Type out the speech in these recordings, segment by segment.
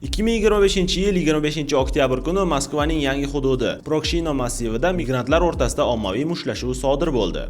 2025-yil 25-oktyabr kuni Moskvaning yangi hududi Prokshino massivida migrantlar o'rtasida ommaviy mushtlashuv sodir bo'ldi.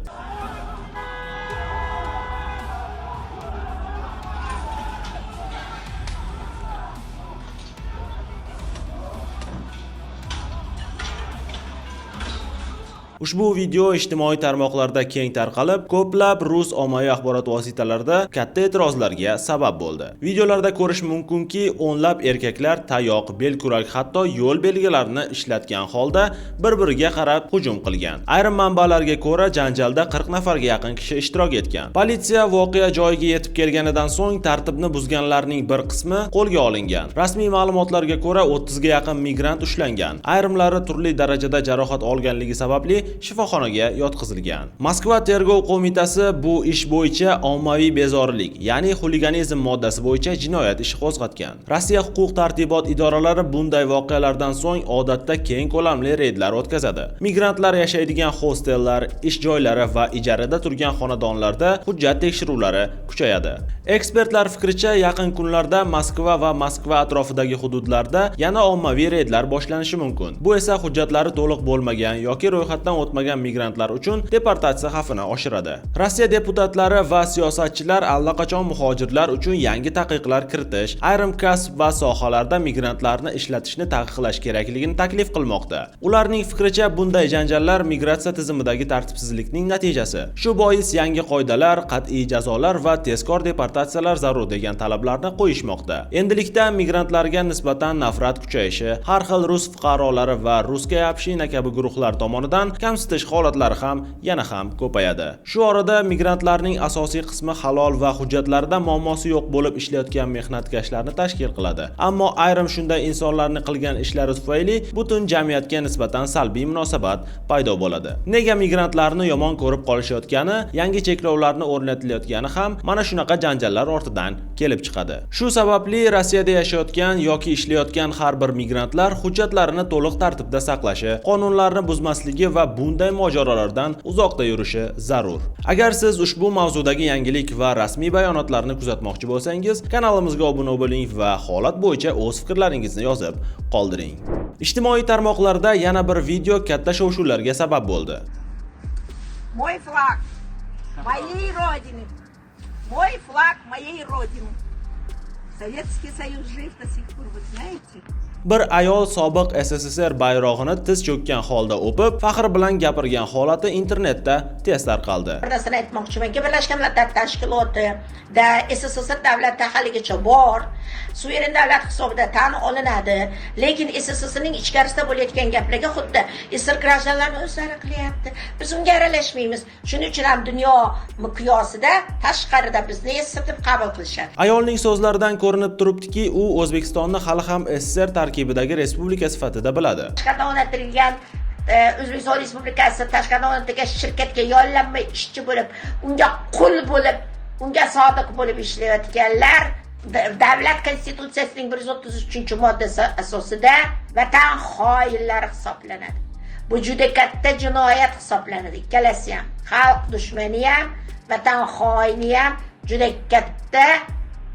Ushbu video ijtimoiy tarmoqlarda keng tarqalib, ko'plab rus ommaviy axborot vositalarida katta e'tirozlarga sabab bo'ldi. Videolarda ko'rish mumkinki, o'nlab erkaklar tayoq, belkurak, hatto yo'l belgilarini ishlatgan holda bir-biriga qarab hujum qilgan. Ayrim manbalarga ko'ra, janjalda 40 nafarga yaqin kishi ishtirok etgan. Politsiya voqea joyiga yetib kelganidan so'ng tartibni buzganlarning bir qismi qo'lga olingan. Rasmiy ma'lumotlarga ko'ra, 30 ga yaqin migrant ushlangan. Ayrimlari turli darajada jarohat olganligi sababli shifoxonaga yotqizilgan. Moskva tergov qo'mitasi bu ish bo'yicha ommaviy bezorilik, ya'ni xuliganizm moddasi bo'yicha jinoyat ishi qo'zg'atgan. Rossiya huquq tartibot idoralari bunday voqealardan so'ng odatda keng ko'lamli reydlar o'tkazadi. Migrantlar yashaydigan hostellar, ish joylari va ijarada turgan xonadonlarda hujjat tekshiruvlari kuchayadi. Ekspertlar fikricha, yaqin kunlarda Moskva va Moskva atrofidagi hududlarda yana ommaviy reydlar boshlanishi mumkin. Bu esa hujjatlari to'liq bo'lmagan yoki ro'yxatdan o'tmagan migrantlar uchun deportatsiya xavfini oshiradi. Rossiya deputatlari va siyosatchilar allaqachon muhojirlar uchun yangi taqiqlar kiritish, ayrim kasb va sohalarda migrantlarni ishlatishni taqiqlash kerakligini taklif qilmoqda. Ularning fikricha, bunday janjallar migratsiya tizimidagi tartibsizlikning natijasi. Shu bois yangi qoidalar, qat'iy jazolar va tezkor deportatsiyalar zarur degan talablarni qo'yishmoqda. Endilikda migrantlarga nisbatan nafrat kuchayishi, har xil rus fuqarolari va русская община kabi guruhlar tomonidan kamsitish holatlari ham yana ham ko'payadi. Shu orada migrantlarning asosiy qismi halol va hujjatlarida muammosi yo'q bo'lib ishlayotgan mehnatkashlarni tashkil qiladi. Ammo ayrim shunday insonlarni qilgan ishlari tufayli butun jamiyatga nisbatan salbiy munosabat paydo bo'ladi. Nega migrantlarni yomon ko'rib qolishayotgani, yangi cheklovlarni o'rnatilayotgani ham mana shunaqa janjallar ortidan kelib chiqadi. Shu sababli Rossiyada yashayotgan yoki ishlayotgan har bir migrantlar hujjatlarini to'liq tartibda saqlashi, qonunlarni buzmasligi va bunday mojarolardan uzoqda yurishi zarur. Agar siz ushbu mavzudagi yangilik va rasmiy bayonotlarni kuzatmoqchi bo'lsangiz, kanalimizga obuna bo'ling va holat bo'yicha o'z fikrlaringizni yozib qoldiring. Ijtimoiy tarmoqlarda yana bir video katta shov-shuvlarga sabab bo'ldi. Мой флаг моей родины. Мой флаг моей родины. Советский Союз жив до сих пор, вы знаете? Bir ayol sobiq SSSR bayrog'ini tiz cho'kkan holda o'pib, faxr bilan gapirgan holati internetda tez tarqaldi. Bir narsani aytmoqchimanki, Birlashgan Millatlar Tashkilotida SSSR davlati haligacha bor, suveren davlat hisobida tan olinadi, lekin SSSRning ichkarisida bo'layotgan gaplarga xuddi SSR граждан larni o'zlari qilyapti, biz unga aralashmaymiz. Shuning uchun ham dunyo miqyosida tashqarida bizni SSR deb qabul qilishadi. Ayolning so'zlaridan ko'rinib turibdiki, u O'zbekistonni hali ham SSR tarkibidagi respublika sifatida biladi. Tashqaridan o'rnatilgan O'zbekiston Respublikasi tashqaridan o'rnatilgan shirkatga yollanma ishchi bo'lib, unga qul bo'lib, unga sodiq bo'lib ishlayotganlar davlat konstitutsiyasining 133-moddasi asosida vatan xoinlari hisoblanadi. Bu juda katta jinoyat hisoblanadi. Ikkalasi ham, xalq dushmani ham, vatan xoini ham juda katta,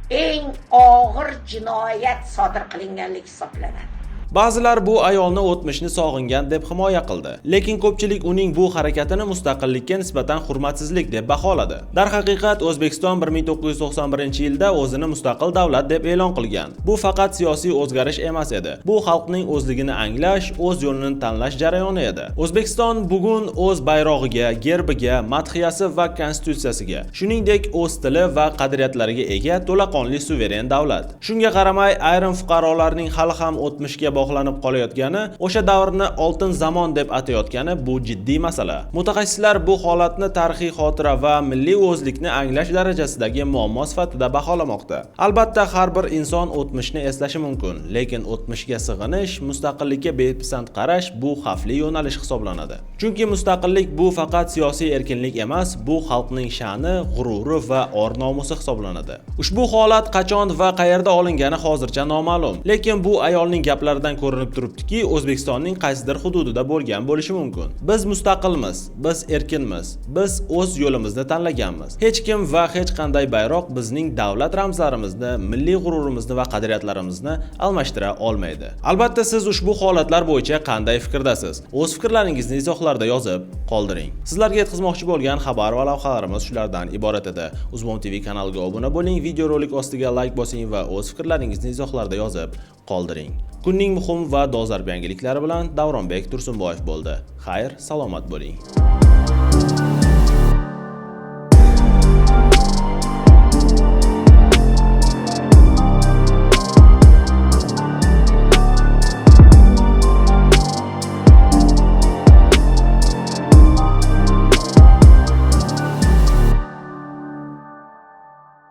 eng og'ir jinoyat sodir qilinganlik hisoblanadi. Ba'zilar bu ayolni o'tmishni sog'ingan deb himoya qildi. Lekin ko'pchilik uning bu harakatini mustaqillikka nisbatan hurmatsizlik deb baholadi. Darhaqiqat, O'zbekiston 1991-yilda o'zini mustaqil davlat deb e'lon qilgan. Bu faqat siyosiy o'zgarish emas edi. Bu xalqning o'zligini anglash, o'z yo'lini tanlash jarayoni edi. O'zbekiston bugun o'z bayrog'iga, gerbiga, madhiyasi va konstitutsiyasiga, shuningdek o'z tili va qadriyatlariga ega to'laqonli suveren davlat. Shunga qaramay, ayrim fuqarolarning hali ham o'tmishga bog'lanib qolayotgani, o'sha davrni oltin zamon deb atayotgani bu jiddiy masala. Mutaxassislar bu holatni tarixiy xotira va milliy o'zlikni anglash darajasidagi muammo sifatida baholamoqda. Albatta, har bir inson o'tmishni eslashi mumkin, lekin o'tmishga sig'inish, mustaqillikka bepisand qarash bu xavfli yo'nalish hisoblanadi. Chunki mustaqillik bu faqat siyosiy erkinlik emas, bu xalqning sha'ni, g'ururi va or-nomusi hisoblanadi. Ushbu holat qachon va qayerda olingani hozircha noma'lum. Lekin bu ayolning gaplaridan Suratlardan ko'rinib turibdiki, O'zbekistonning qaysidir hududida bo'lgan bo'lishi mumkin. Biz mustaqilmiz, biz erkinmiz, biz o'z yo'limizni tanlaganmiz. Hech kim va hech qanday bayroq bizning davlat ramzlarimizni, milliy g'ururimizni va qadriyatlarimizni almashtira olmaydi. Albatta, siz ushbu holatlar bo'yicha qanday fikrdasiz? O'z fikrlaringizni izohlarda yozib qoldiring. Sizlarga yetkazmoqchi bo'lgan xabar va lavhalarimiz shulardan iborat edi. Uzbom TV kanaliga obuna bo'ling, videorolik ostiga layk bosing va o'z fikrlaringizni izohlarda yozib qoldiring. Kunning muhim va dolzarb yangiliklari bilan Davronbek Tursunboyev bo'ldi. Xayr, salomat bo'ling.